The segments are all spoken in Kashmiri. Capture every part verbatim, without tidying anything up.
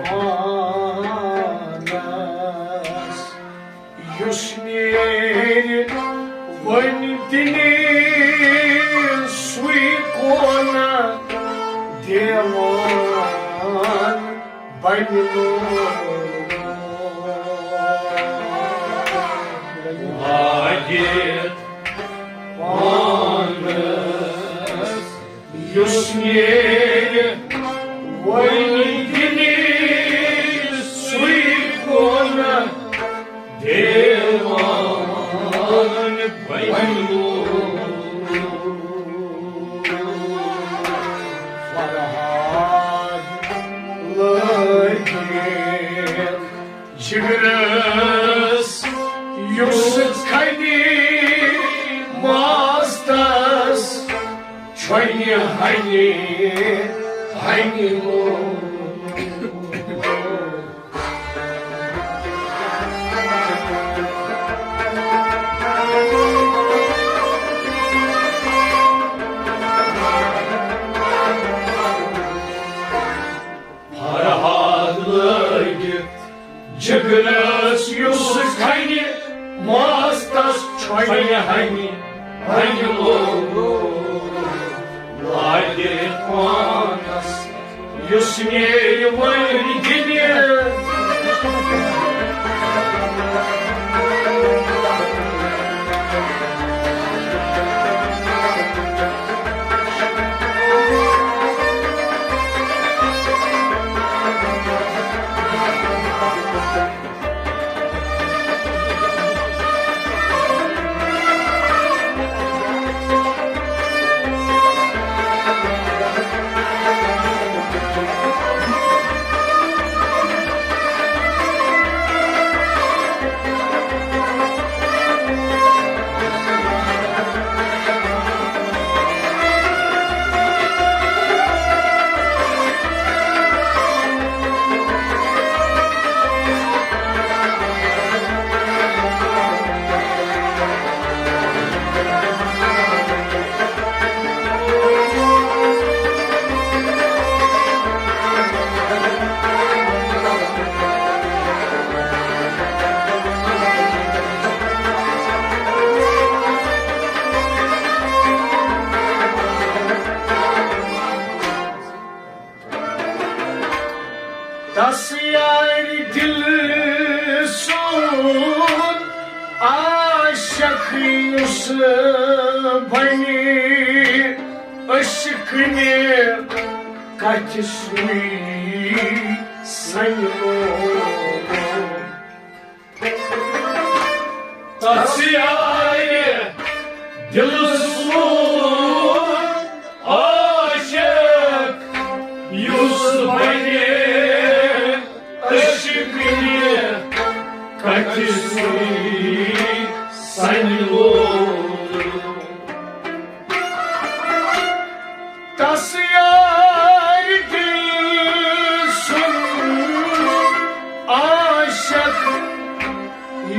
پانس۔ یُس نیرِ وۄنۍ دِنہِ سُے قونہ دیوان بنہِ لوگ۔ لٲگِتھ پانس یُس نیرِ وۄنۍ دِنہِ سُے قونہ دیوان بنہِ لوگ۔ فرہاد لٲگِتھ جگرس یُس کھنہِ ماستس چھۄنہِ ہنہِ ہنہِ لوگ۔ فرہاد لٲگِتھ جگرس یُس کھنہِ ماستس چھۄنہِ ہنہِ ہنہِ لوگ۔ لٲگِتھ پانس یُس نیرِ وۄنۍ دِنہِ تس یارِ دل سُنٛد عاشق یُس بنہِ عشقٕنہِ کتھِ سُے سنہِ لوگ۔ تس یارِ دل سُنٛد عاشق یُس بنہِ عشقٕنہِ کتھِ سُے سنہِ لوگ۔ تس یارِ دل سُنٛد عاشق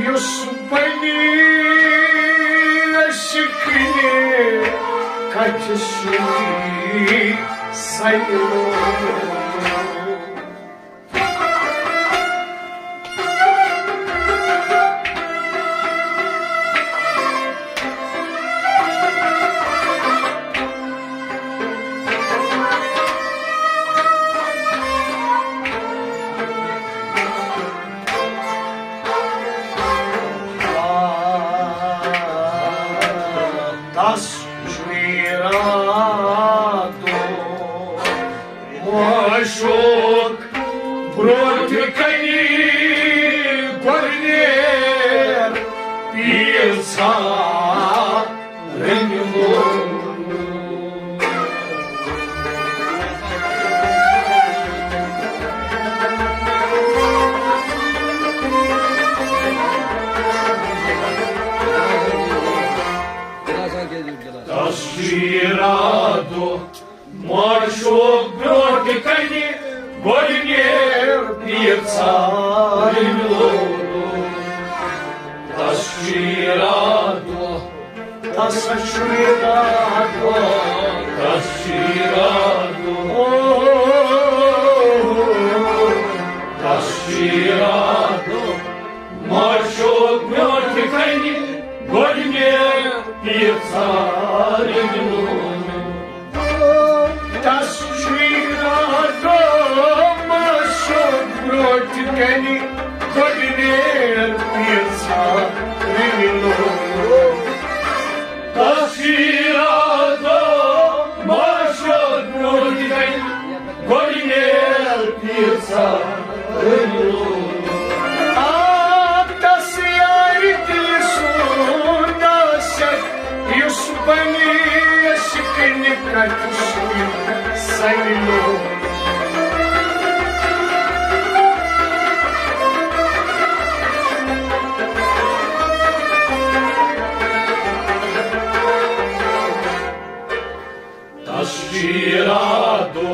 یُس بنہِ عشقٕنہِ کتھِ سُے سنہِ لوگ۔ تس چھُ ارادٕ معشوق برونٛٹھ کنہِ گۄڈٕنیتھ پیٖر ژھانٛڈنہِ لوگ۔ تس چھُ ارادٕ معشوق برونٛٹھ کنہِ گۄڈٕنیتھ پیٖر ژھانٛڈنہِ لوگ۔ تس چھُ ارادٕ، تس چھُ ارادٕ، تس چھُ ارادٕ۔ او، یژھان لوٚگ۔ تصویرا دو ماشو برٛونٛٹھ کنہِ گۄڈٕنیل یژھان لوٚگ۔ تصویرا دو ماشو برٛونٛٹھ کنہِ گۄڈٕنیل یژھان لوٚگ۔ آ، تس یارِ دِلہِ سُنٛد عاشق، یُس بنہِ عشقٕنہِ کتہِ سُے سنہِ لوٚگ۔ تصویرا دو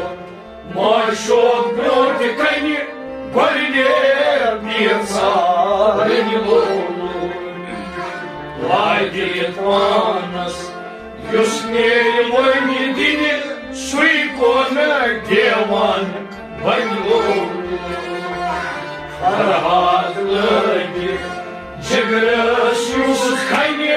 ماشو برٛونٛٹھ کنہِ گۄڈٕنیل یژھان لوٚگ۔ لاگہِ پانس یُس نیرِ وۄنۍ دِنہِ، سُے کونہٕ دیوان بنہِ لوٚگ۔ فرہاد لٲگِتھ جگرس یُس کھنہِ۔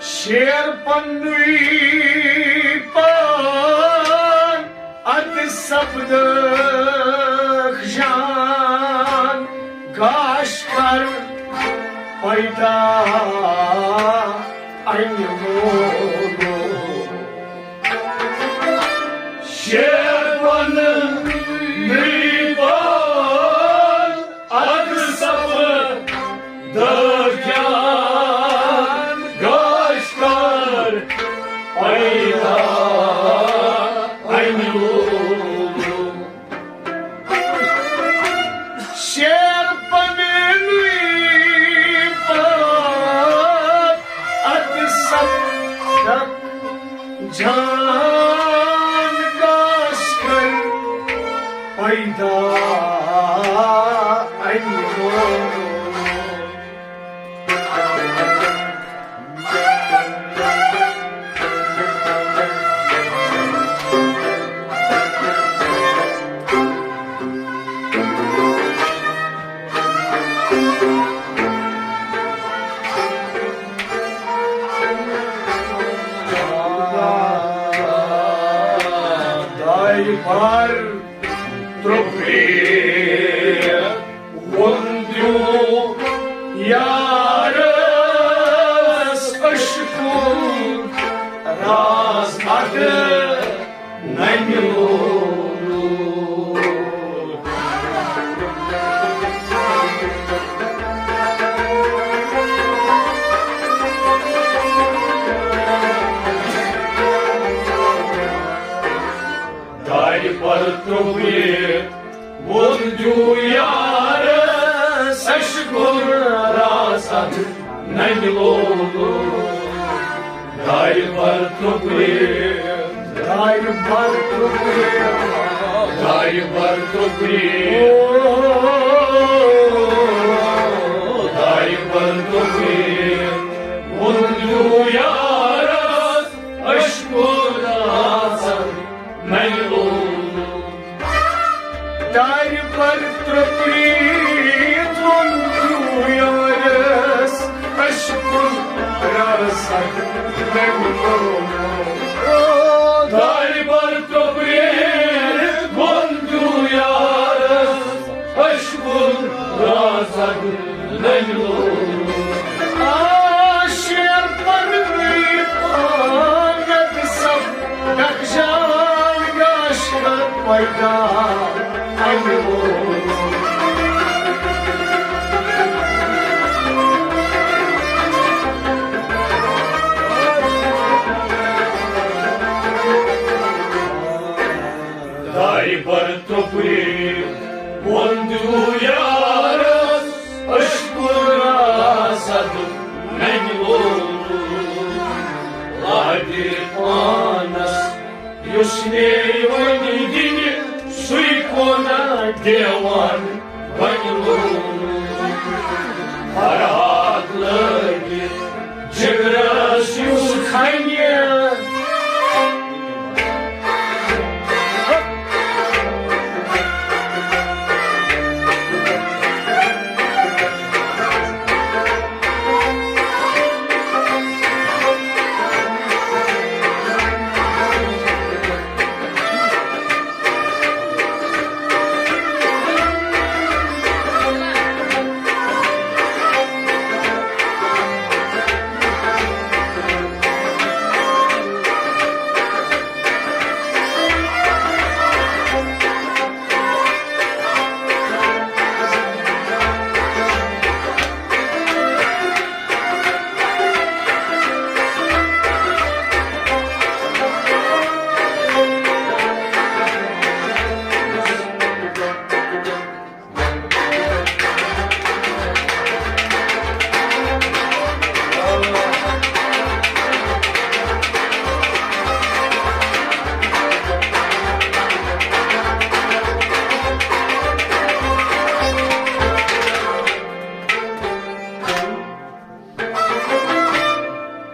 شیر پنُے پان ادٕ سپدکھ جان، گاش کر پیدا انہِ مولو۔ شیر پنُے پان ادٕ سپدکھ جان، گاش کر پیدا انہِ مولو۔ شیر پنُے پان ادٕ سپدکھ جان، گاش کر پیدا انہِ مولو۔ دایہِ بار ترٛوپرِ ووٚن دیو یارس عشقُک راز ادٕ ننہِ لولو۔ دارِ پر ترٛوپرِ ووٚن دیو یارس عشقُک راز ادٕ ننہِ لولو۔ دارِ پر ترٛوپرِ، دارِ پر ترٛوپرِ، دارِ پر ترٛوپرِ، دارِ پر ترٛوپرِ ووٚن دیو یارس عشقُک راز ادٕ ننہِ لولو۔ دارِ پر ترٛوپرِ ووٚن دیو یارس عشقُک راز ادٕ ننہِ لولو۔ دارِ پر ترٛوپرِ ووٚن دیو یارس عشقُک راز پیدا اَمہِ وول۔ دارِ بر ترٛوپُرے ووٚن دیو یارس، أشکُر آسد ننہِ وول۔ لابہِ پانس یُس نے وۄنۍ دِنہِ، سُے کونہ دیوان وۄنۍ لوٚگ۔ فرہاد لٲگِتھ جگرس یُس کھنہِ۔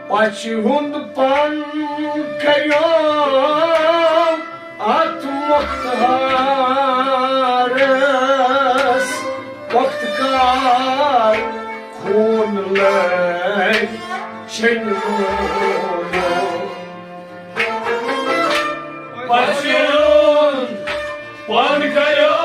پچہِ ہُنٛد پن کریو اتھ مۄختہارس، پۄختہٕ کار خوٗن لٲگۍ چیٚنۍ وول۔ پچہِ ہُنٛد پن کریو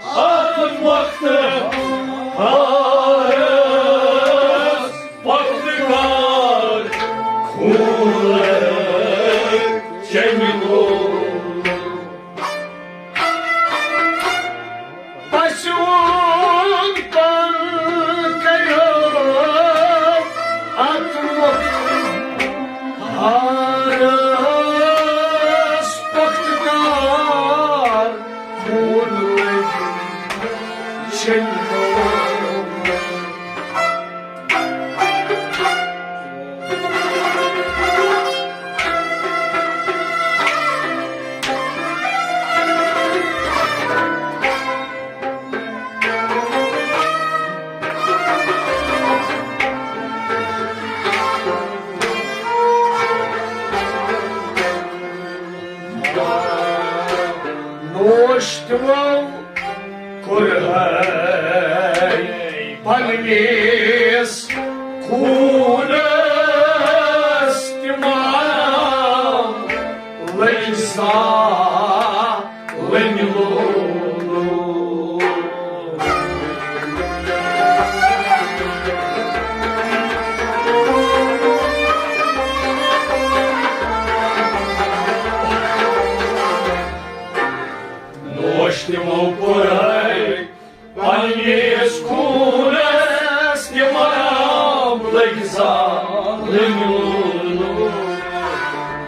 اتھ مۄختہارس، پۄختہٕ کار خوٗن لٲگۍ چیٚنۍ وول۔ پسیوٗن کن کریو اتھ مۄختہارس، پۄختہٕ کار خوٗن لٲگۍ چیٚنۍ وول۔ نوش تِمو کوٚر ہے پننِس خوٗنس تہِ ماتم، لٔگۍ زالٕنۍ لولہٕ۔ نوش تِمو کوٚر ہے پننِس خوٗنس تہِ ماتم، لٔگۍ زالٕنۍ لولہٕ۔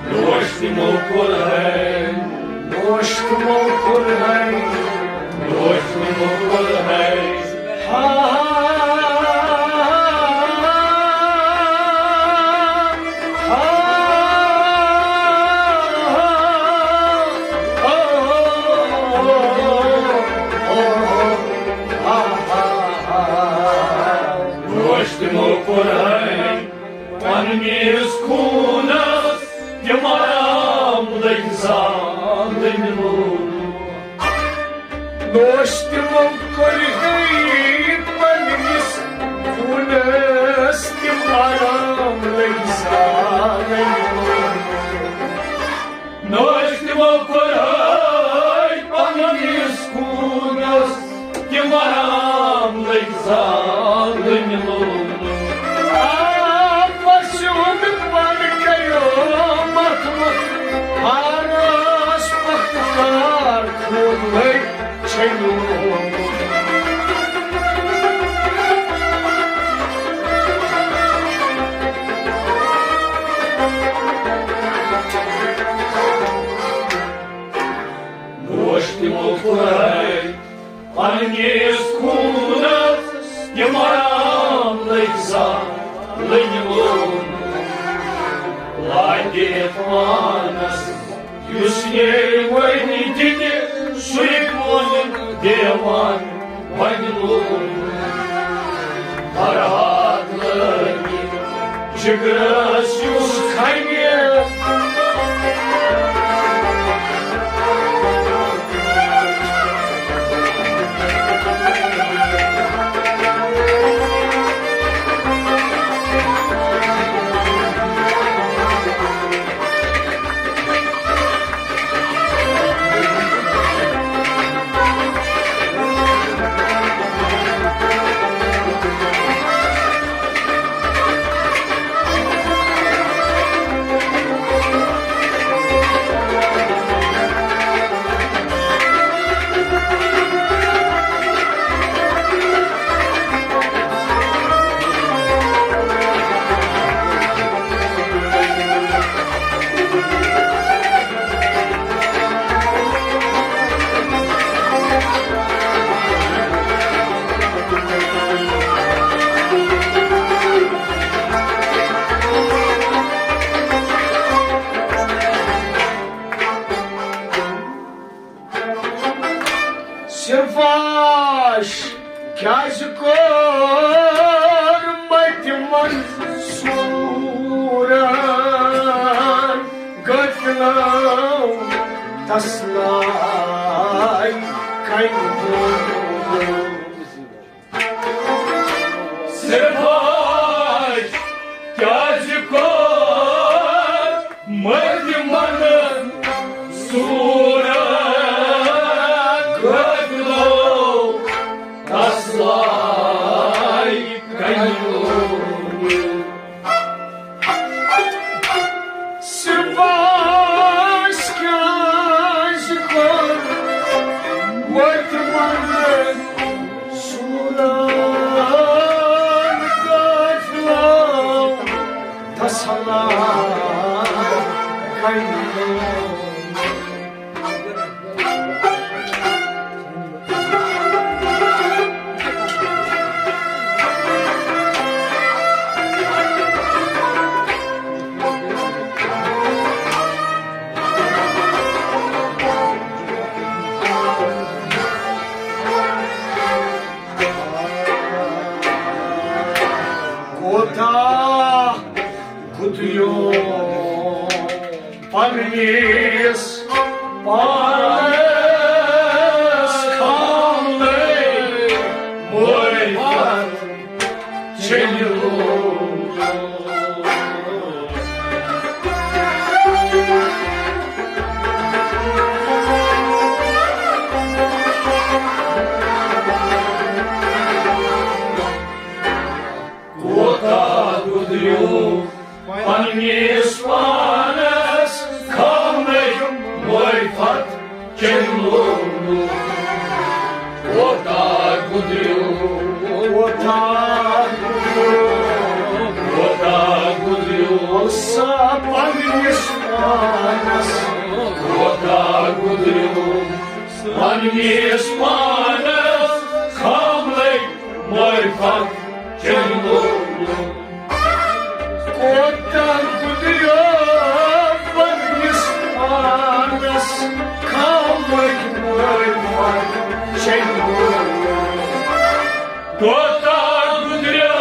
نوش تِمو کوٚر ہے، نوش تِمو کوٚر ہے، نوش تِمو کوٚر ہے۔ ہا، ہا، ہا، ہا۔ نوش تِمو کوٚر ہے پننِس خوٗنس تہِ ماتم، لٔگۍ زالٕنۍ لولہٕ۔ نوش تِمو کوٚر ہے پننِس خوٗنس تہِ ماتم، لٔگۍ زالٕنۍ لولہٕ۔ نوش تِمو کوٚر ہے پننِس خوٗنس تہِ ماتم، لٔگۍ زالٕنۍ لولہٕ۔ آ، پسیوٗن پن کریو ماتم، ہارس پتھ موٚکُرے پننِس خوٗنس تہِ مرام لٔگۍ زالٕنۍ لوٚگ۔ لاتہِ پانس یُس یے وۄنۍ دِنہِ سُے کُن دیوان وۄنۍ لوٚگ۔ فرہاد لٲگِتھ جگرس یُس کھنہِ۔ سرفاش کیٛازِ کوٚر متہِ منصوٗرن غٲفلو تسلے کنہِ؟ سرفاش کیٛازِ کوٚر متہِ منصوٗرن غٲفلو تسلے کنہِ؟ سرفاش کیٛازِ کوٚر متہِ منصوٗرن غٲفلو تسلے کنہِ؟ کوتاہ گُدریو پننِس پانس خاملے معرفت چیٚلہِ لوٚگ۔ کوتاہ گُدریو پننِس پانس خاملے معرفت چیٚلہِ لوٚگ۔ کوتاہ گُدریو، کوتاہ گُدریو، کوتاہ گُدریو سا پننِس پانس، کوتاہ گُدریو پننِس پانس خاملے معرفت چیٚلہِ لوٚگ۔ کوتاہ گُدریو پننِس پانس خاملے معرفت چیٚلہِ لوٚگ۔ کوتاہ گُدریو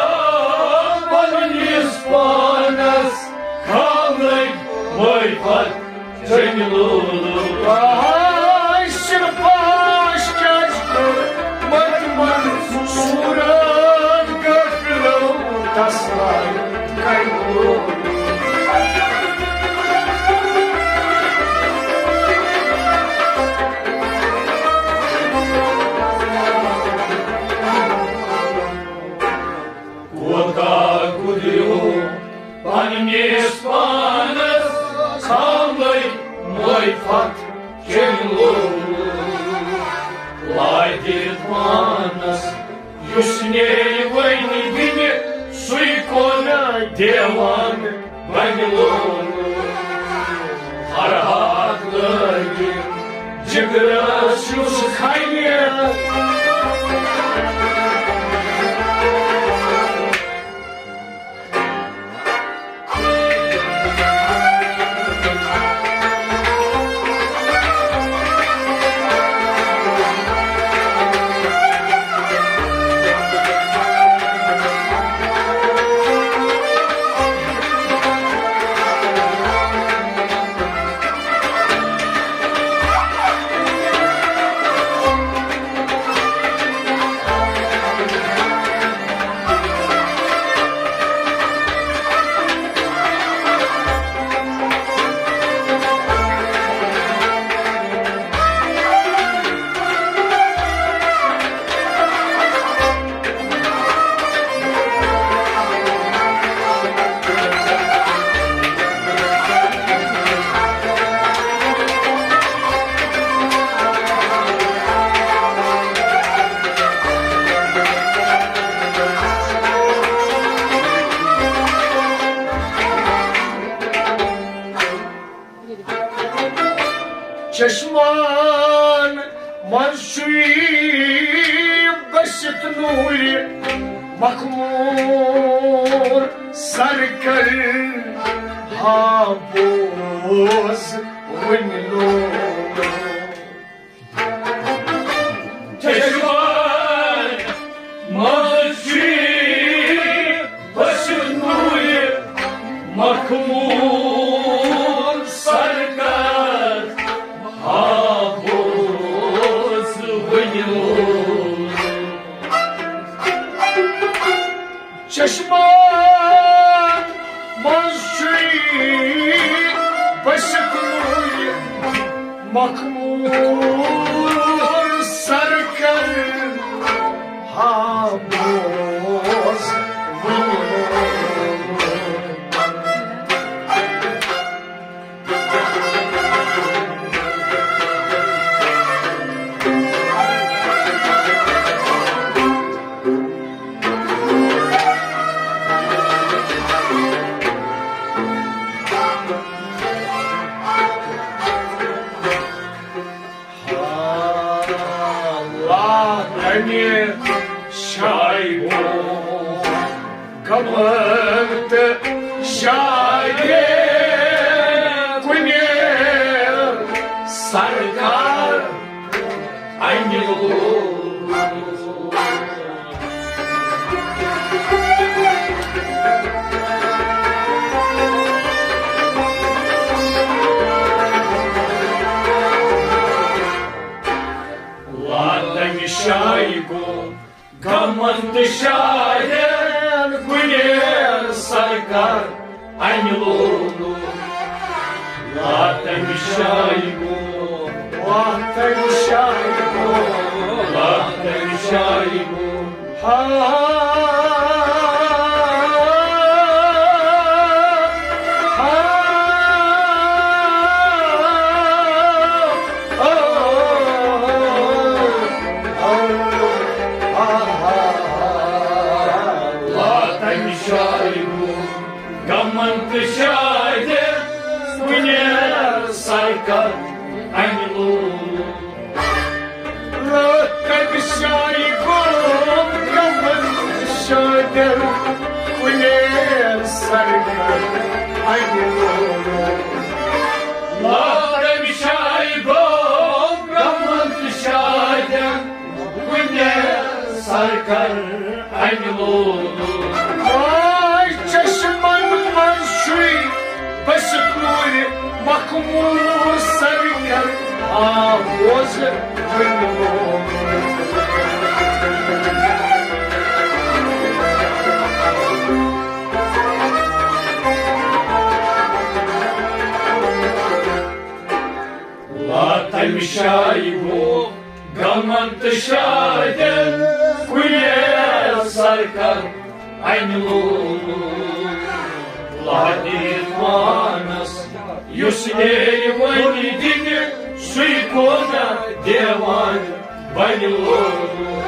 پننِس پانس خاملے معرفت چیٚلہِ لوٚگ۔ آے سرفاش کیٛازِ کوٚر متہِ منصوٗرن غٲفلو تسلے کنہِ؟ کوتاہ گُدریو پننِس پانس خاملے معرفت چیٚلہِ لوٚگ۔ لاتہِ پانس یُس نیرِ وۄنۍ دِنہِ سُے کُن دیوان بنہِ لوٚگ۔ فرہاد لٲگِتھ جگرس چشمان منٛز چھُے بٔسِتھ نوٗرِ مخموٗر سرکل، ہا بوز وُنہِ لولہٕ۔ چشمان منٛز چھُے بٔسِتھ نوٗرِ مخموٗر سرکل، ہا بوز وُنہِ لولہٕ۔ چشمان منٛز چھُے بٔسِتھ نوٗرِ مخموٗر سرکل، ہا بوز وُنہِ لولہٕ۔ اللہ تمہِ شایہِ گوٚو غمن تہٕ شایہِ کُنہِ سرکار انہِ لولہٕ۔ اللہ تمہِ شایہِ گوٚو غمن تہٕ شایَن کُنہِ سرکار انہِ لولہٕ۔ اللہ تمہِ شایہِ گوٚو، اللہ تمہِ شایہِ گوٚو، اللہ تمہِ شایہِ گوٚو۔ ہا، ہا، اللہ تمہِ شایہِ گوٚو غمن تہٕ شادٮ۪ن کُنہِ سرکل انہِ لولہٕ۔ راتھ تمہِ شایہِ گوٚو غمن تہٕ شادٮ۪ن کُنہِ سرکل انہِ لولہٕ۔ راتھ تمہِ شایہِ گوٚو غمن تہٕ شادٮ۪ن کُنہِ سرکل انہِ لولہٕ۔ واے چشمن منٛز چھُے بٔسِتھ نوٗرِ مخموٗر سرکل، آ بوز وُنہِ لولہٕ۔ لا تمہِ شایہِ گوٚو غمن تہٕ شادٮ۪ن کُنہِ سرکل انہِ لولہٕ۔ لا دِیِتھ پانس یُس نیرِ وۄنۍ دِنہِ، سُے گوٚو نہ دیوان بنہِ لولہٕ۔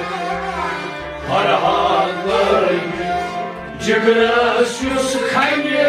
فرحان لٲگِتھ جگرس یُس کھنہِ۔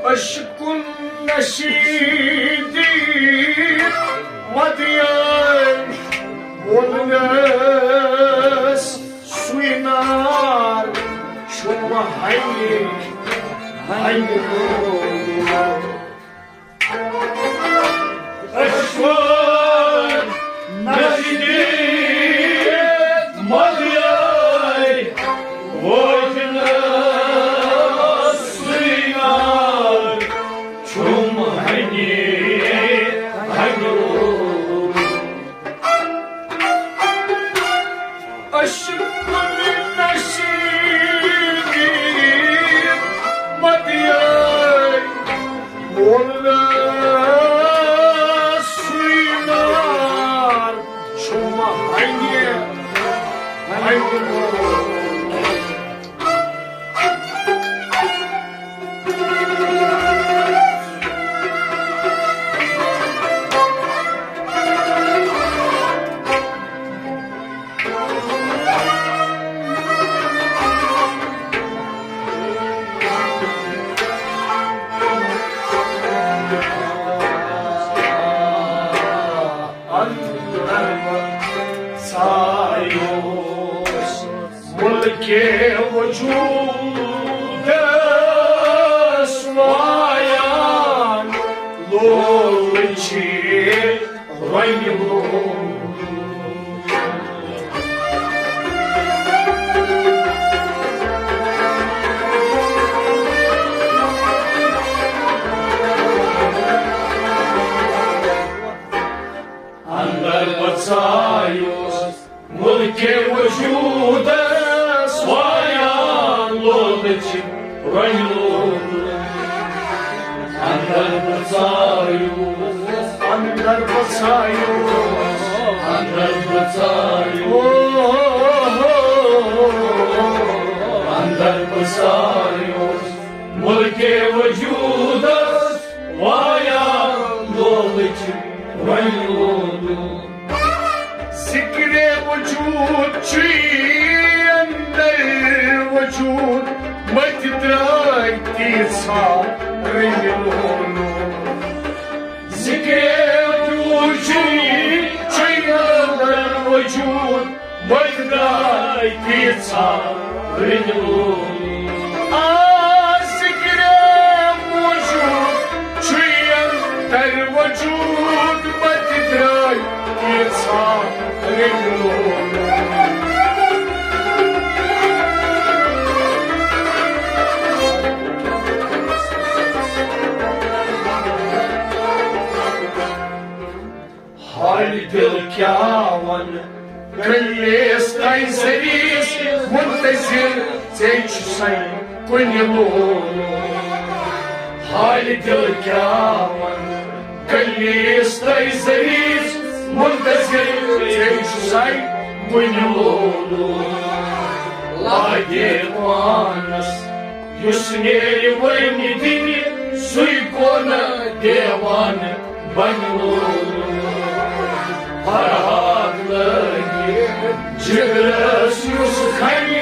عشقن نشیدی مدیان وولنس سُے نار چھُم ہنہِ أشوار نزدیٖک مۄکلیے وٲتۍ نہٕ سُے نار چھُم ہنہِ ہنہِ روٗد۔ أشوار نزدیٖک مۄکلیے وول سُے نار چھُم ہنہِ ہنہِ روٗد۔ اندر ژایوس مُلکہِ وجوٗدس وایان لولہٕ چھِ رۄنہِ لولہٕ۔ اندر بہٕ ژایوس مُلکہِ وجوٗدس وایان لولہٕ چھِ رۄنہِ لولہٕ۔ اندر بہٕ ژایوس، اندر بہٕ ژایوس، اندر بہٕ ژایوس، اندر بہٕ ژایوس مُلکہِ وجوٗدس وایان لولہٕ چھِ رۄنہِ لولہٕ۔ ذکرِ وجود چھُے اندر وجود، مٔتۍ درٛاے تیٖژاہ رٔنۍ لولہٕ۔ ذکرِ وجود چھُے، چھُے اندر وجود، مٔتۍ درٛاے تیٖژاہ رٔنۍ لولہٕ۔ آ، ذکرِ وجود چھُے اندر وجود، مٔتۍ درٛاے تیٖژاہ رٔنۍ لولہٕ۔ حالہِ دِل کیٛاہ وَنہٕ، کٔلیس تانۍ زٔریٖس منتظر، ژے چھُسَے کُنہِ لولہٕ۔ حالہِ دِل کیٛاہ وَنہٕ، کٔلیس تانۍ زٔریٖس منتظر، ژے چھُسَے کُنہِ لولہٕ۔ لاگے پانس یُس نیرِ وۄنۍ دِنہِ، سُے گوٚو نہ دیوانہٕ بنہِ لولہٕ۔ فرہاد لٲگِتھ جگرس یُس کھنہِ۔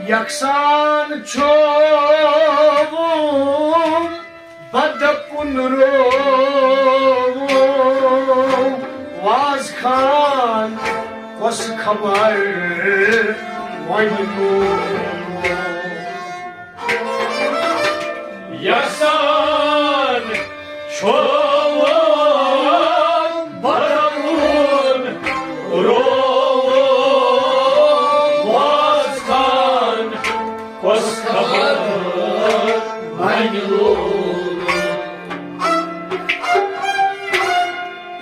یکسان چھوم بدکُن روم واز خان، کۄس خبر وۄنۍ گوٚو؟ یسان چھوم بدکُن روم واز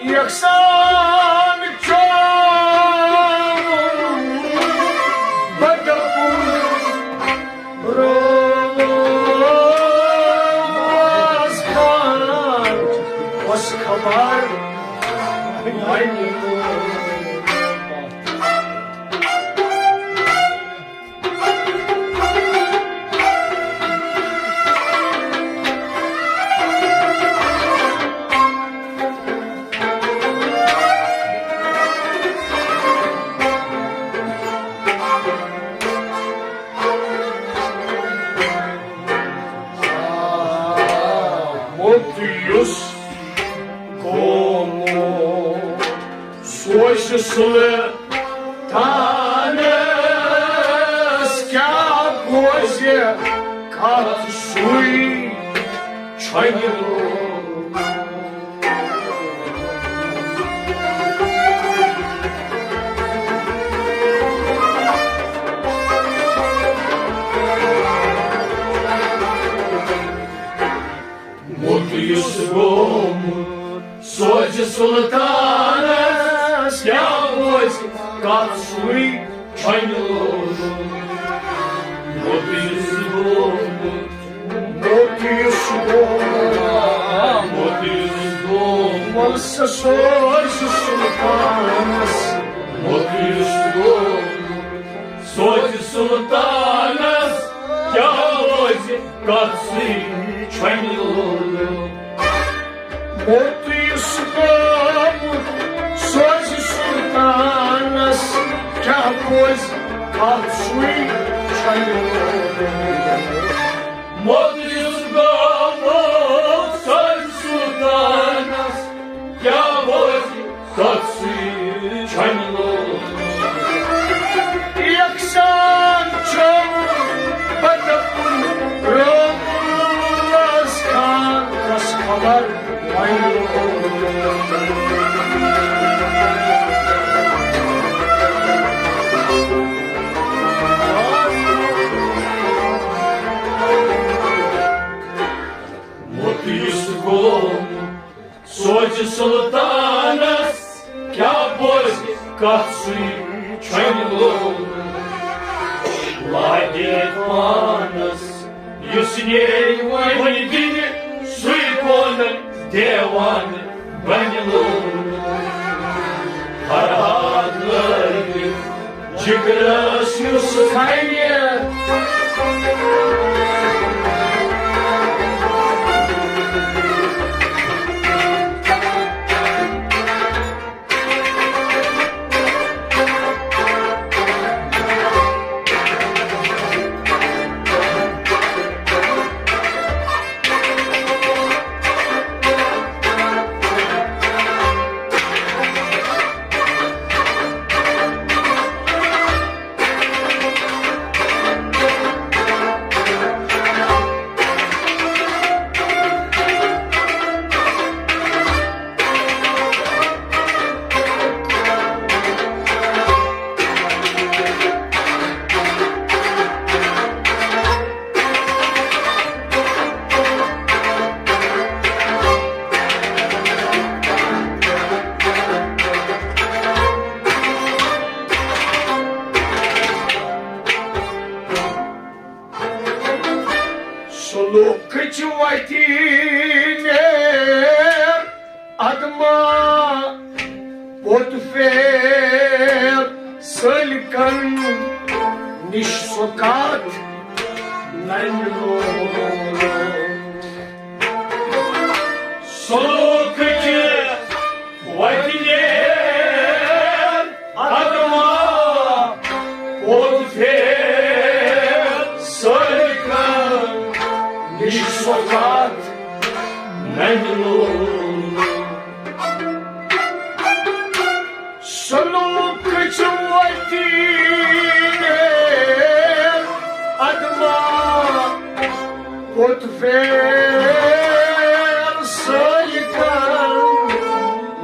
یکسان چوم بدپور روز خان اوس خبر وۄنۍ۔ موٚت یُس گوٚمُت سوزِ سُلطانس، کیٛاہ بوزِ کتھ سُے چھۄنہِ لوٚگ۔ موٚت یُس گوٚمُت سوزِ سُلطانس، کیٛاہ بوزِ کتھ سُے چھۄنہِ لوٚگ۔ موٚت یُس گوٚمُت، موٚت یُس گوٚمُت، موٚت یُس گوٚمُت، وَلہٕ سا سوزِ سُلطانس۔ موٚت یُس گوٚمُت سوزِ سُلطانس، کیٛاہ بوزِ کتھ سُے چھۄنہِ لوٚگ۔ موٚت یُس گوٚمُت سوزِ سُلطانس، کیٛاہ بوزِ کتھ سُے چھۄنہِ لوٚگ۔ موٚت یُس گوٚمُت سوزِ سُلطانس، کیٛاہ بوزِ کتھ سُے چھۄنہِ لوٚگ۔ یکسان چھُم بدپور روز خان، کۄس خبر وۄنۍ لوٚگ۔ موٚت یُس گوٚمُت سوزِ سُلطانس، کیٛاہ بوزِ کتھ سُے چھۄنہِ لوٚگ۔ لاگہِ پانس یُس نیرِ وۄنۍ دِنہِ، سُے کونہٕ دیوانہٕ بنہِ لوٚگ۔ فرہاد لٲگِتھ جگرس یُس تھاوِ۔ سلوکٕچ وتی نیر ادما، پوٚت پھیر سٲلِکن نِش سۄ کتھ ننہِ لوگ۔ سلوکٕچ وتہِ نیر ادما، پوٚت پھیر سٲلِکن نِش سۄ کتھ ننہِ لوگ۔ سلوکٕچ وتی نیر ادما، پوٚت پھیر سٲلِکن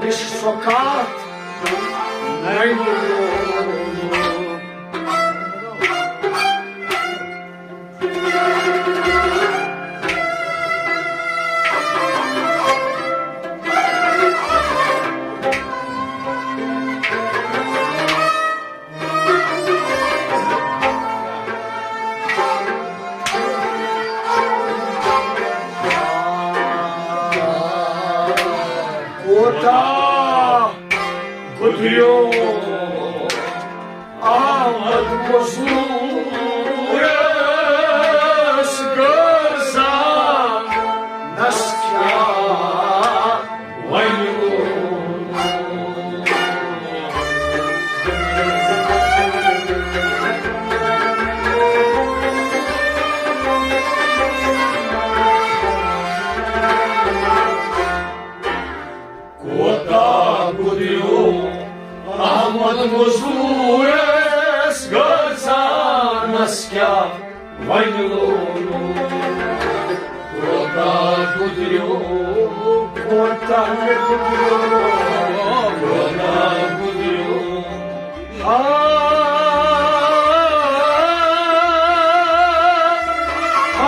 نِش سۄ کتھ ننہِ لوگ۔ آمد مزورس گرزانس کیٛاہ وَنہِ لوٗن۔ کوتاہ گُدریو احمد مزورس گرزانس کیٛاہ وَنہِ لوٗن۔ کوتاہ گُدریو، کوتاہ گُدریو، کوتاہ گُدریو۔ آ، آ، آ،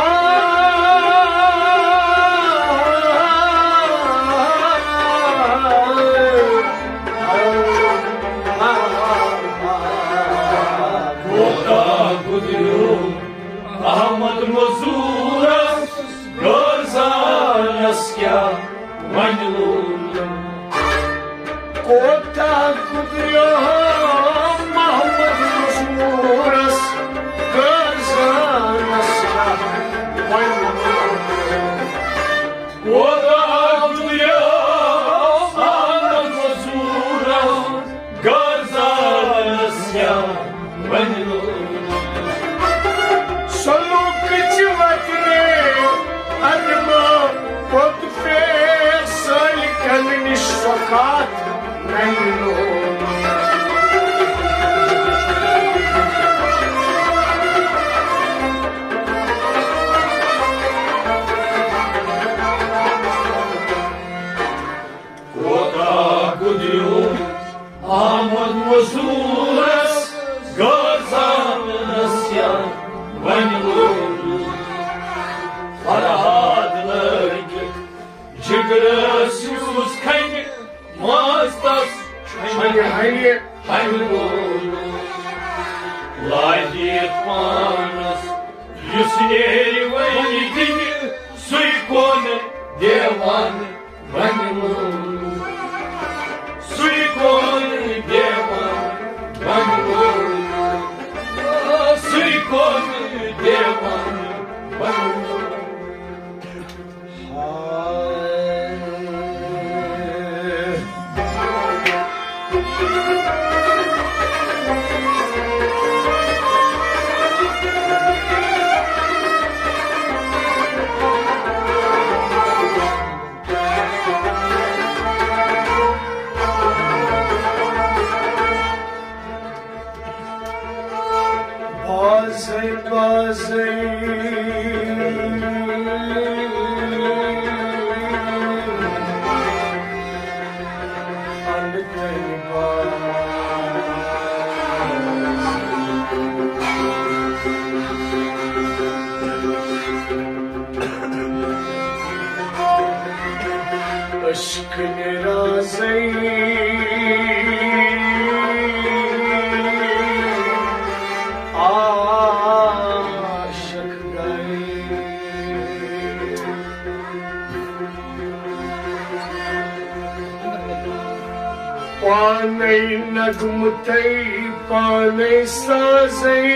کوتاہ گُدریو احمد مزورس گرزانس کیٛاہ وَنہِ لوٗن۔ کوتاہ گُدریو محمد مزورس گرزانس کیٛاہ وَنہِ لوٗن۔ کوتاہ گُدریو محمد مزورس گرزانس کیٛاہ وَنہِ لوٗن۔ سلوکٕچ وترِ ادمہٕ پوٚت پھیر سٲلِکن نِش سۄ کتھ نَنہِ لوٗن۔ کوتاہ گُدریو احمد مزورس گرزانس کیٛاہ وَنہِ لوٗن۔ فرہاد لٲگِتھ جگرس یُس کھنہِ، ماز تس چھۄنہِ ہنہِ ہنہِ لوٗن۔ لٲگِتھ پانس یُس نیرِ وۄنۍ دِنہِ، سُے کونہٕ دیوانہٕ بنہِ لوٗن۔ سُے کونہٕ دیوانہٕ بنہِ لوٗن۔ سُے کونہٕ دیوانہٕ بنہِ لوٗن۔ بازے بازے اندر باز۔ عشق نرازی عاشق گئے۔ پانے نغمتئی پانے سازئی،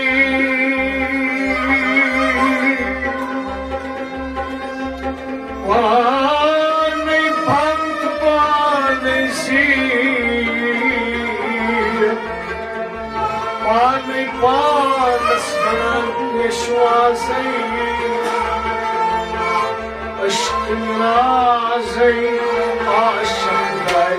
پانے بھنگ پانے زیر، پانے پانس بنان پیشوازئی۔ عشق نازئی عاشق گئے۔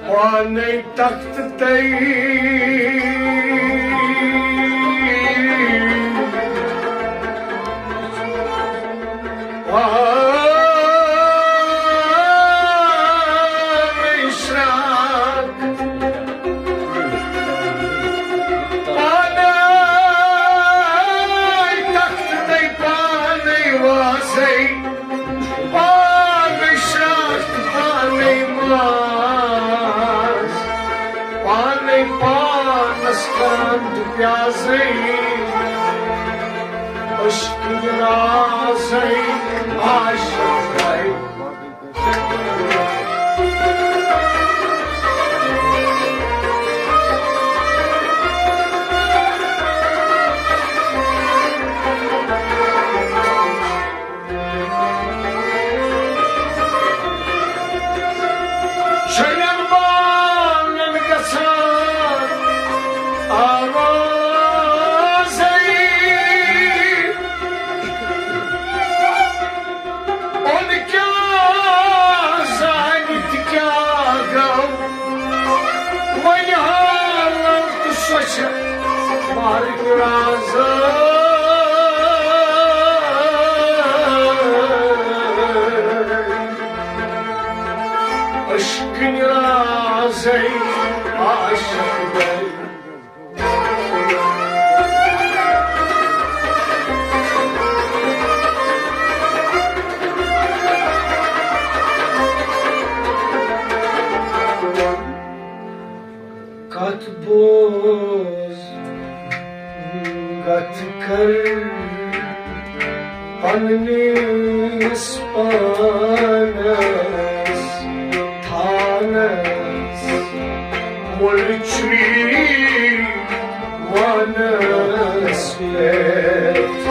پانے تخت تئی پانے شراک، پانے تخت تئی پانے وازئی، پانے شراک۔ پانس کران تہٕ پیازے، عشقٕکۍ رازے عاشق گے۔ شرین بانن گژھان آوازے۔ اوٚن کیٛاہ زانہِ تہٕ کیٛاہ گوٚو، وۄنۍ ہاوو تہٕ سۄ چھِ مارٕنۍ رازے۔ عشقٕکۍ رازے عاشق گے۔ کتھ بوز، کتھ کر پننِس پانس تھانس، مُلچی وانس پٮ۪ٹھ۔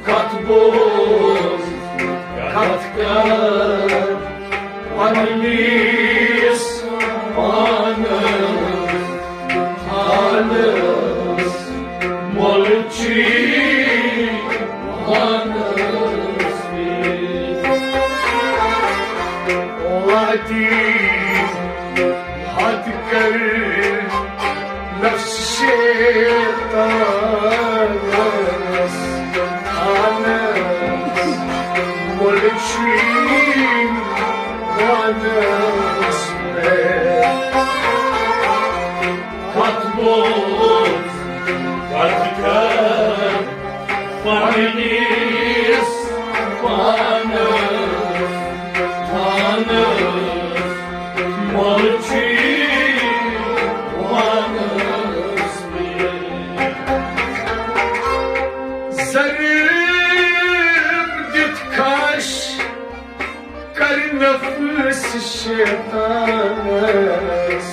کتھ بوز، کتھ کر پننِس پانس تھانس، مُلچی وانس پٮ۪ٹھ۔ وادی حد کر نفس شیطانس تھانس، مُلچی وانس پٮ۪ٹھ۔ کتھ بوز، کتھ کر پننِس پانس تھانس، مُلچی وانس پٮ۪ٹھ۔ ضرب دِتھ کھش کر نفس شیطانس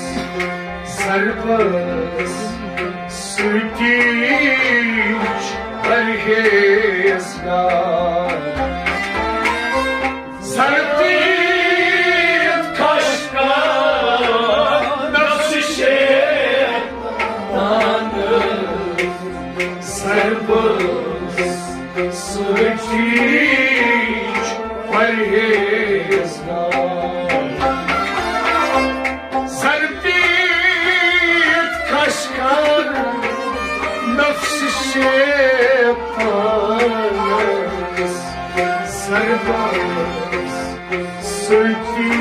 ضربس سۭتی پرہیزگار۔ ضرب دِتھ کھش کر نفس شیطانس ضربس سۭتی پرہیزگار۔ ضرب دِتھ کھش کر نفس شیطانس ضربس سۭتی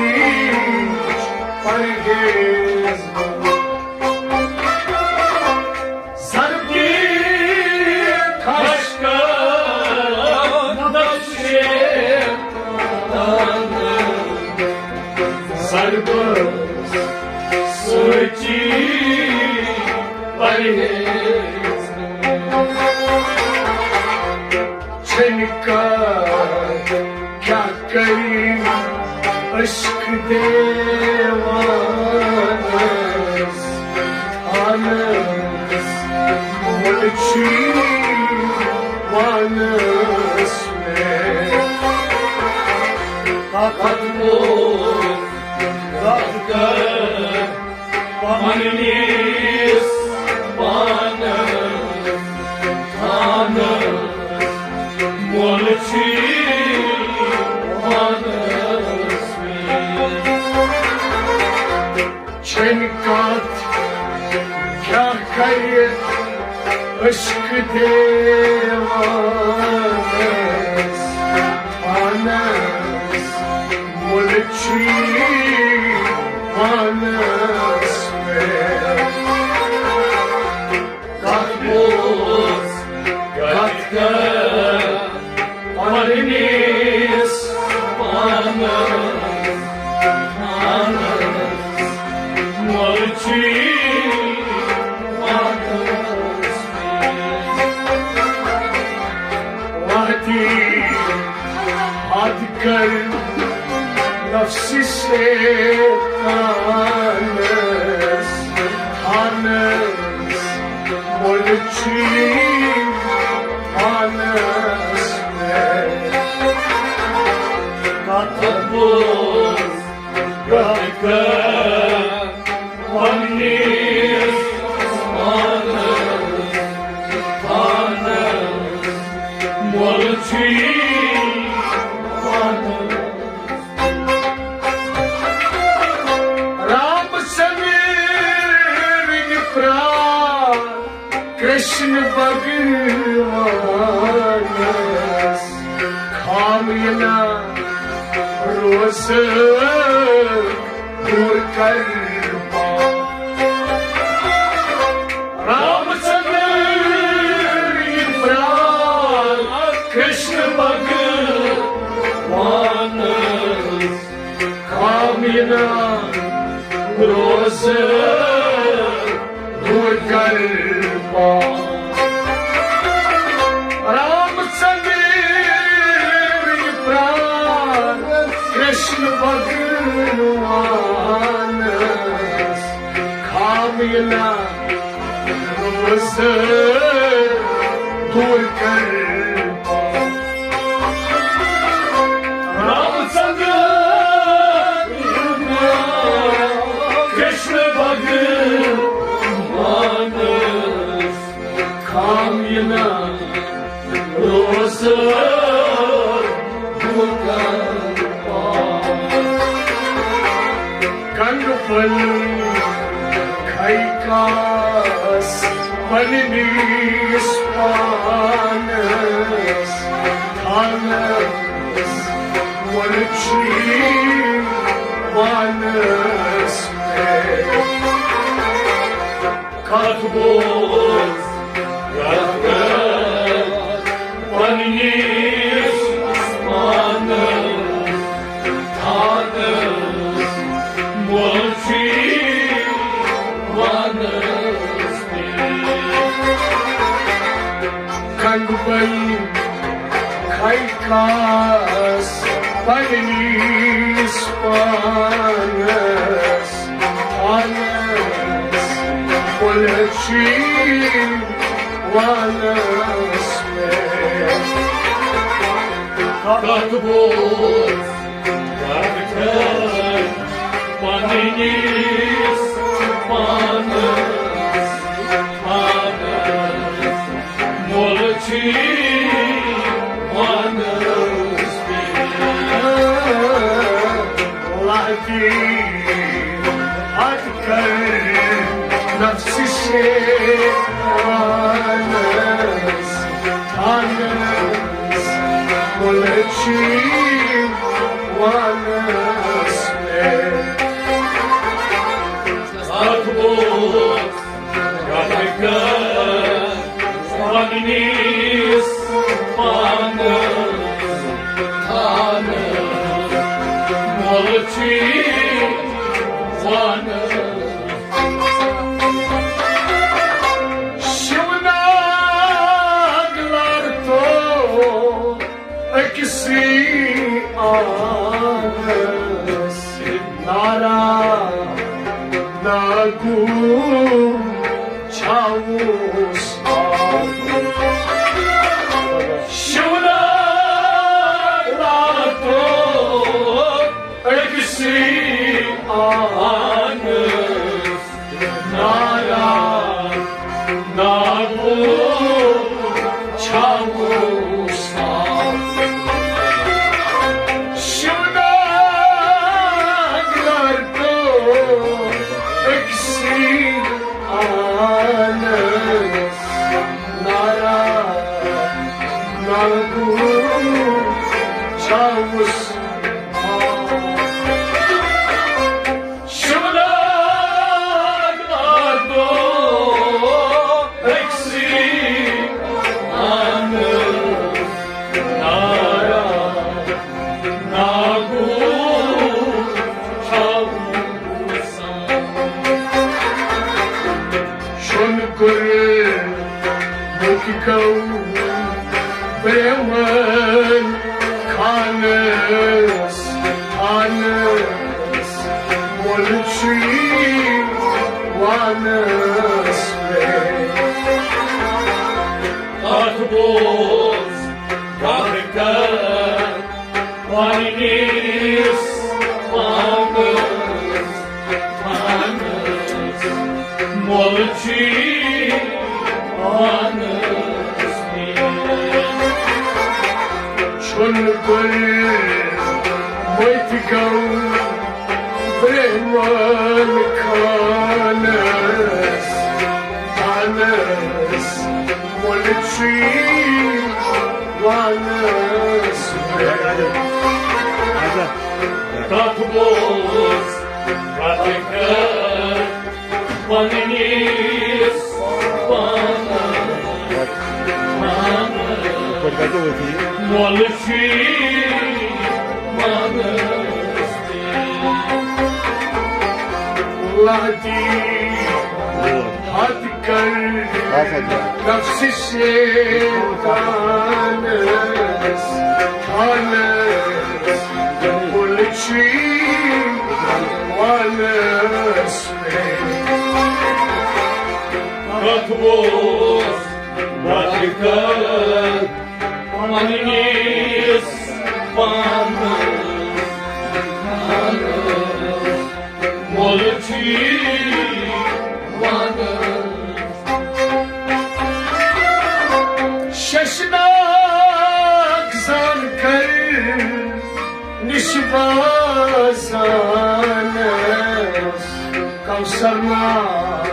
پرہیزگار۔ ضرب دِتھ کھش کر نفس شیطانس ضربس سۭتی پرہیز۔ چھنہِ کتھ کیٛاہ کری عشق دیوانس تھانس، مُلچی وانس پٮ۪ٹھ۔ کتھ بوز، کتھ کر پننِس پانس تھانس، مُلچی وانس پٮ۪ٹھ۔ چھنہِ کتھ کیٛاہ کرِ عشق دیوانس تھانس، مُلچی وانس پٮ۪ٹھ۔ کتھ بوز، کتھ کر پننِس پانس تھانس، مُلچی کرشن بھگوانس خام ینا روز دور کرپا۔ رام چندر یہ پرار کرشن بھگوانس خام ینا روز دور کرپا۔ رام چندر یہ پرار کرشن بھگوانس خام ینا روز دور کرپا۔ رام چندر کرشن بھگوانس خام ینا روز دور کرپا۔ کنگ پھلۍ کھے کاس پننِس پانس، تھانس مۄلچی وانس پٮ۪ٹھ۔ کتھ بوز، کتھ کر، پننِس پانس، تھانس مۄلچی وانس پٮ۪ٹھ۔ کنگ پھلۍ کھے کاس پننِس پانس، تھانس مۄلچی وانس پٮ۪ٹھ۔ کتھ بوز، کتھ کر، پننِس پانس، پانس مۄلچی وانس پٮ۪ٹھ۔ لہتی حد کر نفس شیطانس، تھانس مۄلچی وانس پٮ۪ٹھ۔ کتھ بوز، کتھ کر، پننِس پانس، تھانس مۄلچی وانس۔ شِوناگ لرتو أکسٕے آنگنس، نارا ناگو چھاوُس آب۔ شِوناگ لرتو أکسٕے آنگنس، نارا ناگو چھاوُس آب۔ شِوناگ لرتو أکسٕے آنگنس، نارا ناگو چھاوُس آب۔ شِوناگ لرتو أکسٕے آنگنس، نارا ناگو چھاوُس آب۔ شۄن کوٚر مُتۍ گوٚو پرٛیوَن خانس، خانس مۄلچی وانس پٮ۪ٹھ۔ کتھ بوز، کتھ کر، پننِس پانس، پانس مۄلچی وانس پٮ۪ٹھ۔ شۄن کوٚر مُتۍ گوٚو پرٛیوَن خانس، خانس اوس پتہٕ کر پننِس پانس مۄلہٕ چھُے پانس تہِ۔ لہدی حد کر نفس شیطانس خانس پُلچی وانس پہ۔ کتھ اوس وتہِ کر پننِس پانس مۄلہٕ چھُے وانس۔ ششناگ زانکر نِش باسان کوثر ناگ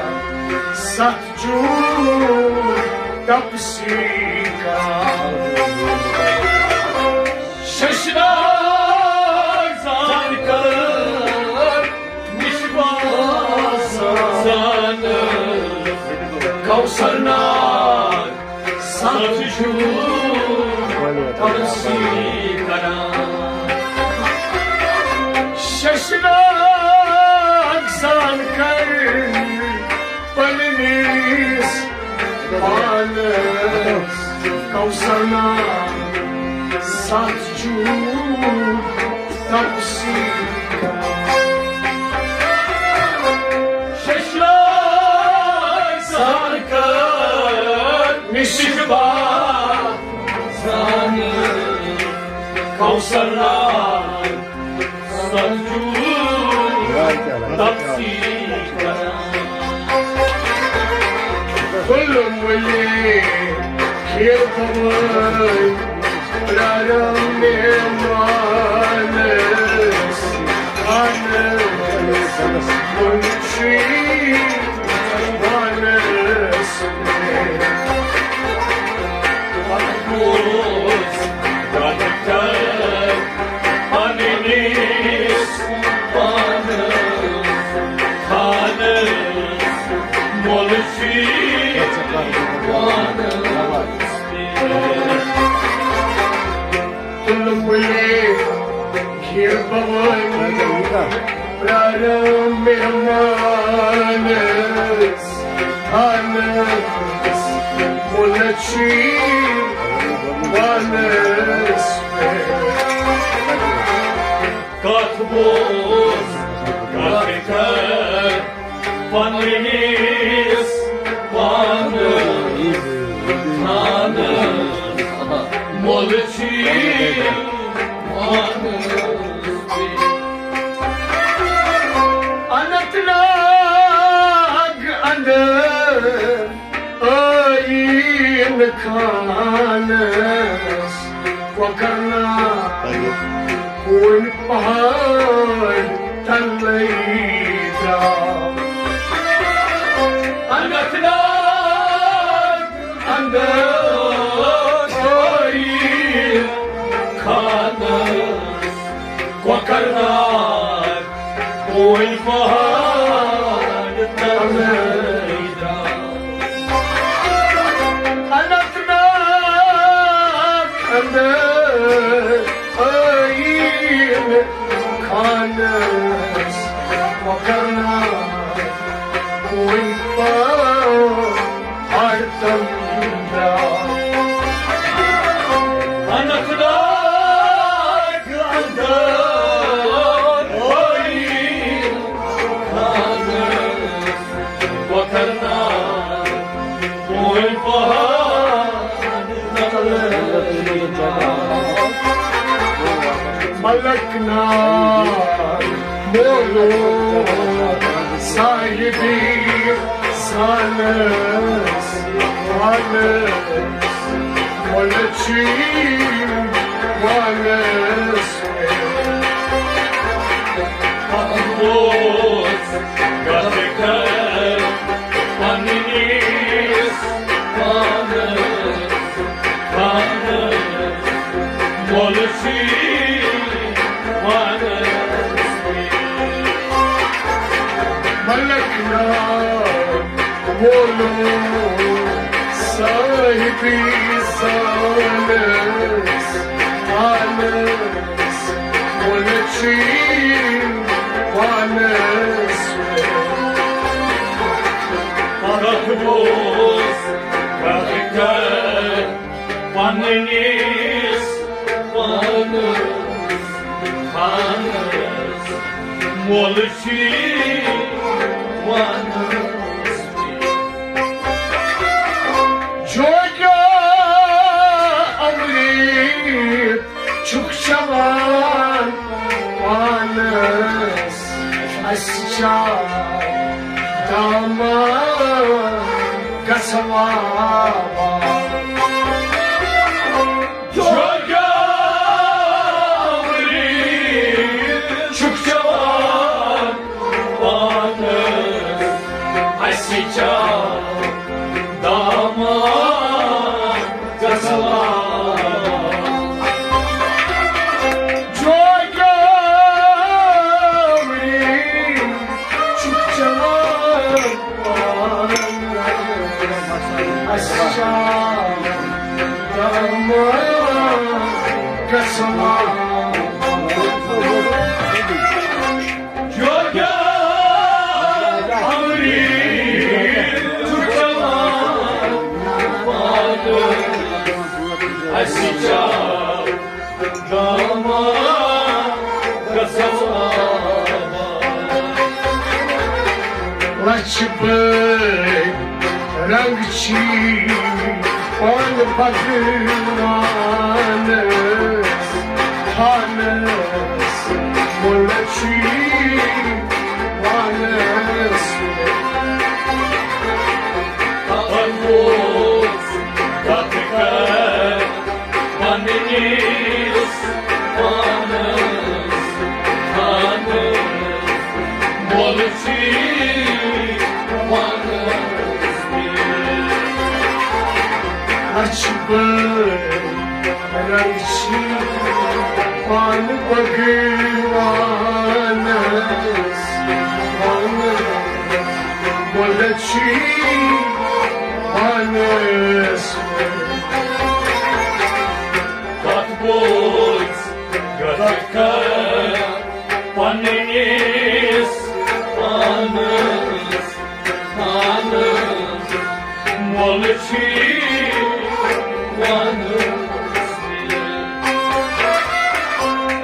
ستھ جوٗ تپسی کران۔ ششناگ زانکر نِش باسان کوثر ناگ ستھ جوٗ تپسی کران۔ ششناگ زانکر پننِس پانس کوثر ناگ ستھ جوٗ تپسی کران۔ ششناگ زانکر نِش باسان کوثر ناگ ستھ جوٗ تپسی کران۔ تُلمُلے کھیٖر بھوٲنۍ پرٛاران مہمانس خانس مُلچی وانس پہ۔ پتہٕ گوس گۄڈٕ پننِس پانس خانس مۄلہٕ چھُے وانس پہ۔ تُلمُلے کھیٖر بھوٲنۍ پرٛاران مہمانس خانس مۄلہٕ چھُے وانس پہ۔ کتھ بوز، کتھ کر پننِس پانس خانس مۄلہٕ چھُے وانس پہ۔ اننت ناگ اندر ٲییٖن خانس کۄکرناگ، ہوٗنۍ پہاڑ تلے درٛاو۔ اننت ناگ اندر ٲییٖن خانس کۄکرناگ، ہوٗنۍ پہاڑ تلے درٛاو۔ اننت ناگ اندر ٲییٖن خانس کۄکرناگ، ہوٗنۍ پہاڑ تلے درٛاو۔ اننت ناگ اندر ٲییٖن خانس کۄکرناگ، ہوٗنۍ پہاڑ تلے درٛاو۔ ملک ناگ مولوٗ صاحبی سانس وانس، مۄلہٕ چھُے وانس پہ۔ اوس گۄڈٕ کر پننِس پانس خانس مۄلہٕ چھُے وانس پہ۔ وولُم صاحبِ زانس پانس، مُلچی پانس۔ پتھ بوز کتھ کر پننِس پانس، پانس، مُلچی پانس۔ جوگیا امریت چھُکھ چلان پانس، اسہِ چھا دامان گژھوا؟ جوگیا امریت چھُکھ چلان پانس، اسہِ چھا دامان گژھوا؟ جوگیا امریت چھُکھ چلان پانس، اسہِ چھا دامان گژھوا؟ جوگیا امریت چھُکھ چلان پانس، اسہِ چھا دامان گژھوا؟ لچھ بٔدۍ رنگ چھی پانہٕ بھگوانس، پانس، مُلچی پانس۔ پتھ بوز کتھ کر پننِس پانس، پانس، مُلچی پانس۔ لچھ بٔدۍ رنگ چھی پانہٕ بھگوانس، پانس، مُلچی پانس۔ کتھ بوز کتھ کر پننِس پانس، پانس، مُلچی پانس۔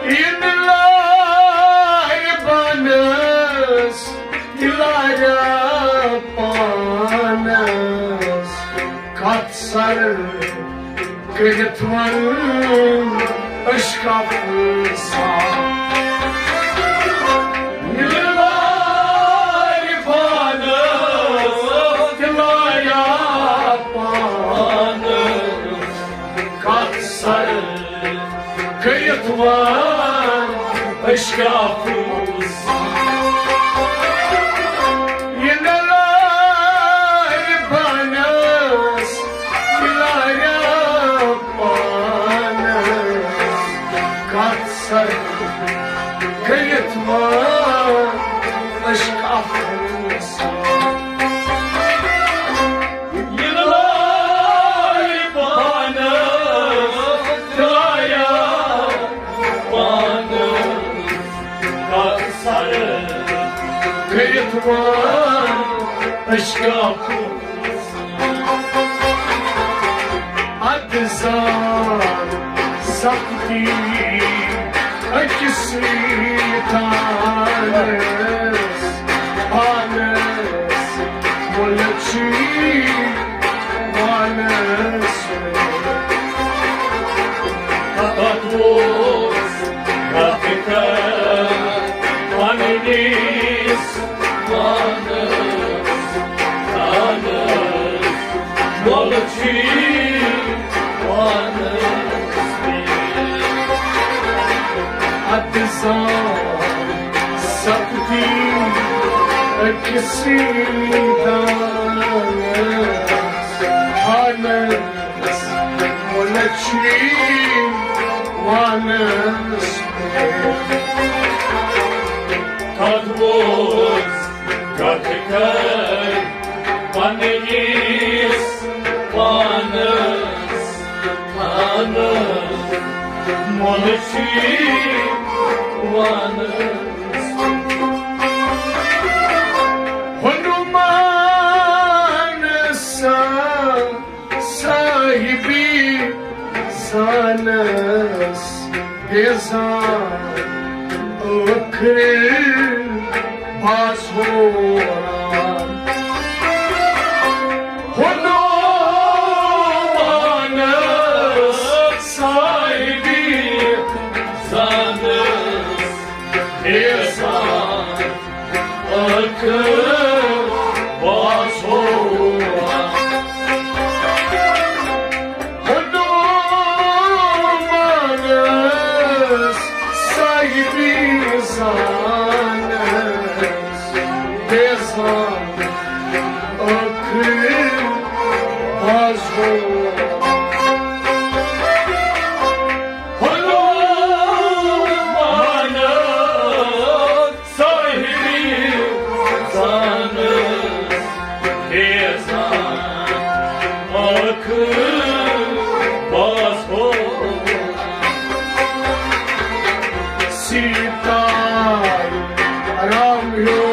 یہِ لارِ پانس، یہِ لارِ پانس، کتھ سر کٔرِتھ وَن عشقا پھوسا۔ یہِ لارِ پانس، یہِ لارِ پانس، کتھ سر کٔرِتھ وَن عشقا پھوسا۔ یہِ لارِ پانس، یہِ لارِ پانس، کتھ سر کٔرِتھ وَن عشقا پھوسا۔ یہِ لارِ پانس، یہِ لارِ پانس، کتھ سر کٔرِتھ وَن عشقا پھوسا۔ ادٕ زان سپدی أکِسٕے دانس، پانس، مُلچی پانس۔ تتھ اوس کتھ کر پننِس پانس، پانس، مُلچی پانس۔ ادٕ زان سپدی أکِسٕے دانس، پانس، مُلچی پانس۔ تتھ اوس کتھ کر پننِس پانس، پانس مۄلچی وانس۔ ہنومان سا صاحبی زانس بیزان ٲخر باز ہوران۔ ہنومانس صاحبی زانس بیزان ٲخر باز ہوران۔ ہنومانس صاحبی زانس بیزان ٲخر باز ہوران۔ ہنومانس صاحبی زانس بیزان ٲخر باز ہوران۔ سیتا رام ہیو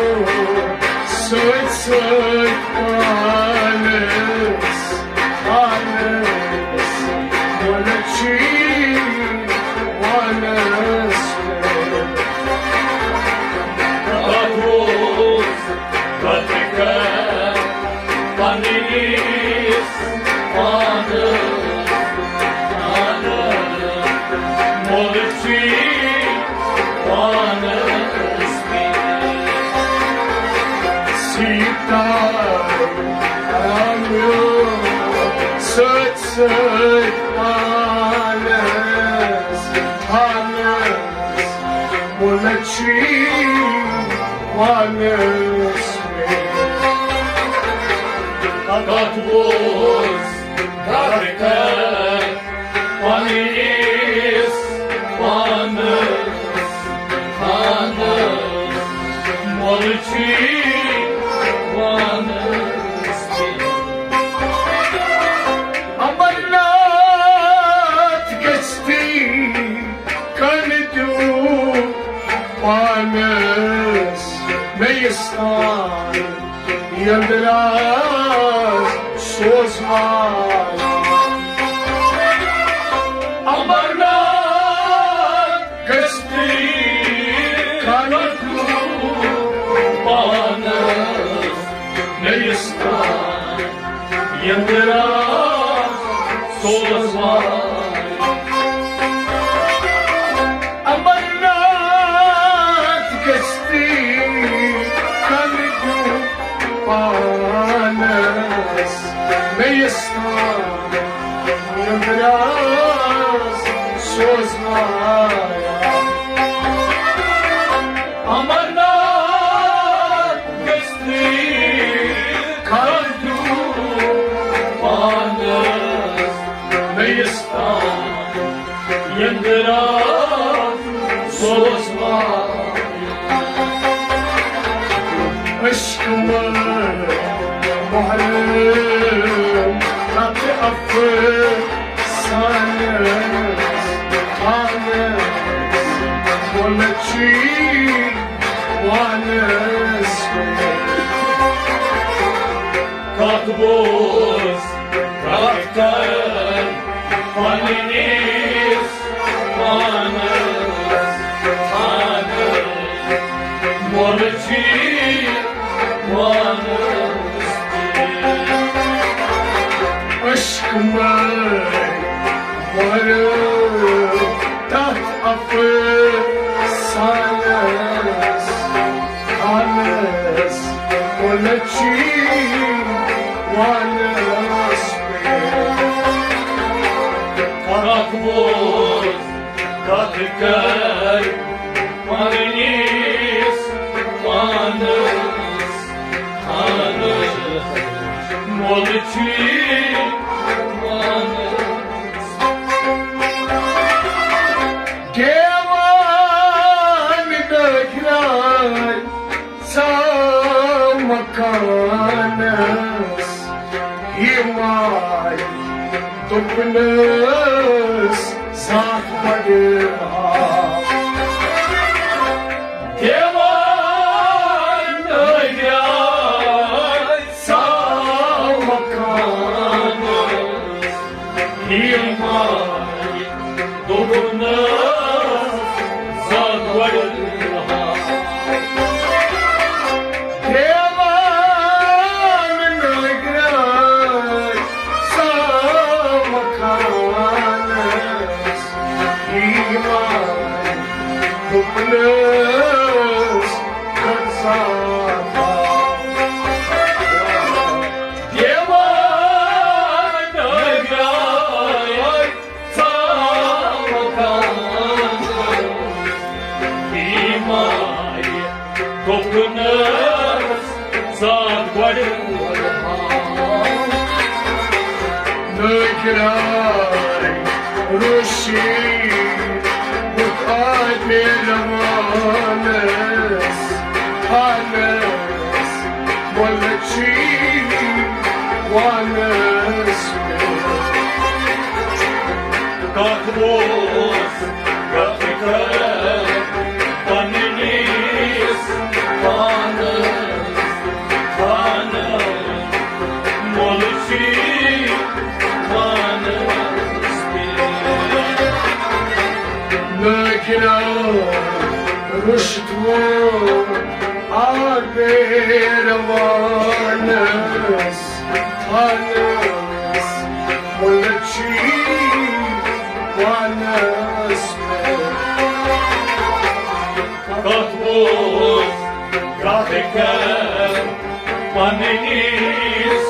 سۭتۍ سۭتۍ پانس، پانس مۄلچی وانس۔ کتھ اوس، کتھ کر پننِس پانس، پانس مۄلچی وانس۔ سیتا رام ہیو سۭتۍ سۭتۍ پانس، پانس مۄلچی وانس۔ کتھ اوس، کتھ کر پننِس پانس، پانس مۄلچی وانس۔ امرناتھ گژھتی کنہٕ دیُن پانس، مےٚ یُس تام یندراج سوزوان۔ امرناتھ گژھتی کنہٕ دیُن پانس، مےٚ یُس تام یندراج سوزوان۔ امرناتھ گژھتی کنہٕ دیُن پانس، مےٚ یُس تام یندراج سوزوان۔ امرناتھ گژھتی کنہٕ دیُن پانس، مےٚ یُس تام یندراج سوزوان۔ عشق مر محرم تتھ افسانس، خانس مۄلچی وانس۔ کتھ بوز، کتھ کر پننِس پانس، پانس مۄلچی وانس۔ عشق مر مر تتھ افسانس، خانس مۄلچی وانس۔ کتھ بوز، کتھ کر پننِس پانس، پانس مۄلچی وانس۔ دیوان دٔہرٲے ژاو پانس یہِ ماے دوٚپنس زانٛہہ بڑٕ ہا۔ دیوان درٛاے سا مکانس یہِ ماے دوٚپنس زانٛہہ بڑٕ ہا۔ دیوان نٲگراے سا مکانس یہِ ماے دوٚپنس کر زانٛہہ۔ دیوان نٲگراے سا مکانس یہِ ماے دوٚپنس زانٛہہ بڑٕ ہا۔ نٲگراے روشی بُتھ آے پیروانس پانس مۄلچی وانس پٮ۪ٹھ۔ کتھ اوس کتھ کران پننِس پانس، پانس مۄلچی وانس پٮ۪ٹھ۔ نٲگراے روٚشتوو آ پیروانس پانس مۄلچی وانس پٮ۪ٹھ۔ کتھ اوس کتھ کران پننِس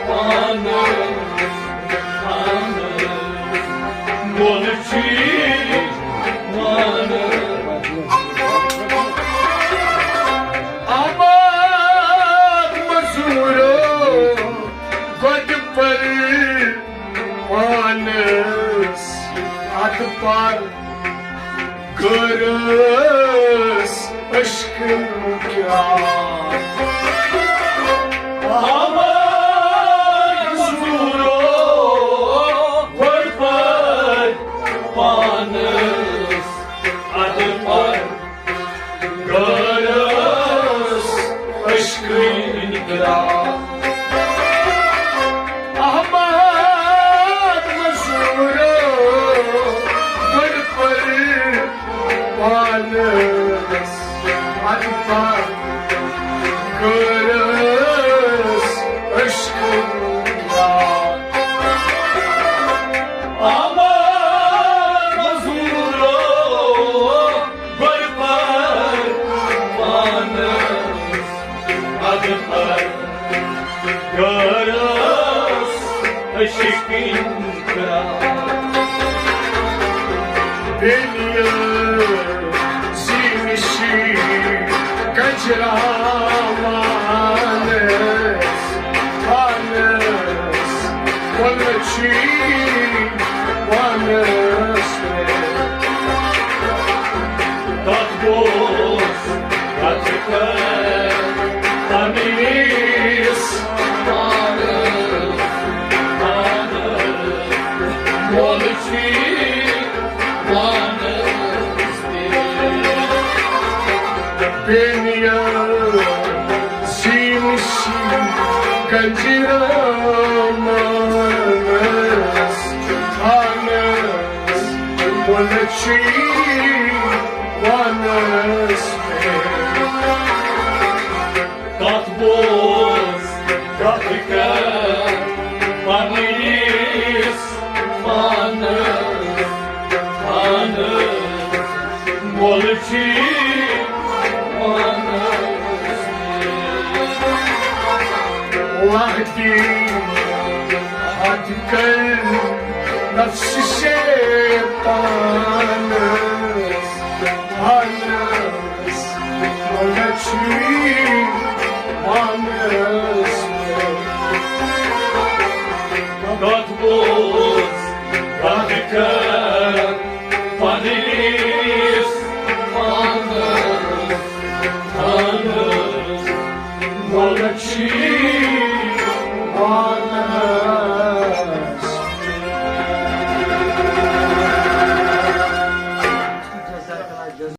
پانس، پانس مۄلچی وانس۔ آباد مزورو گۄڈٕ پر پانس، ادٕ پر کٔرٕس عشقٕچ کیٛاہ۔ آباد مزورو گۄڈٕ پر پانس، ادٕ پر کٔرٕس عشقٕچ کیٛاہ۔ احمد مزورو گۄڈٕ پر پانس، ادٕ پر کٔرٕس عشقٕچ کیٛاہ۔ احمد مزورو گۄڈٕ پر پانس، ادٕ پر کٔرٕس عشقٕچ کیٛاہ۔ بیٚنہِ زِ نِشی گجراوان پانس، وۄلچی وانس۔ تتھ گوٚژھ کتھ کر پننِس پانس، پانس وۄلچی وانس۔ بیٚنہِ زِ نِشی گجراوان پانس، وۄلچی وانس پٮ۪ٹھ۔ کتھ بوز، کتھ کر پننِس پانس، پانس وۄلچی وانس۔ وحدی حد کر نفس سے پانس، پانس وۄلچی وانس۔ کتھ بوز، کتھ کر پننِس پانس، پانس وۄلچی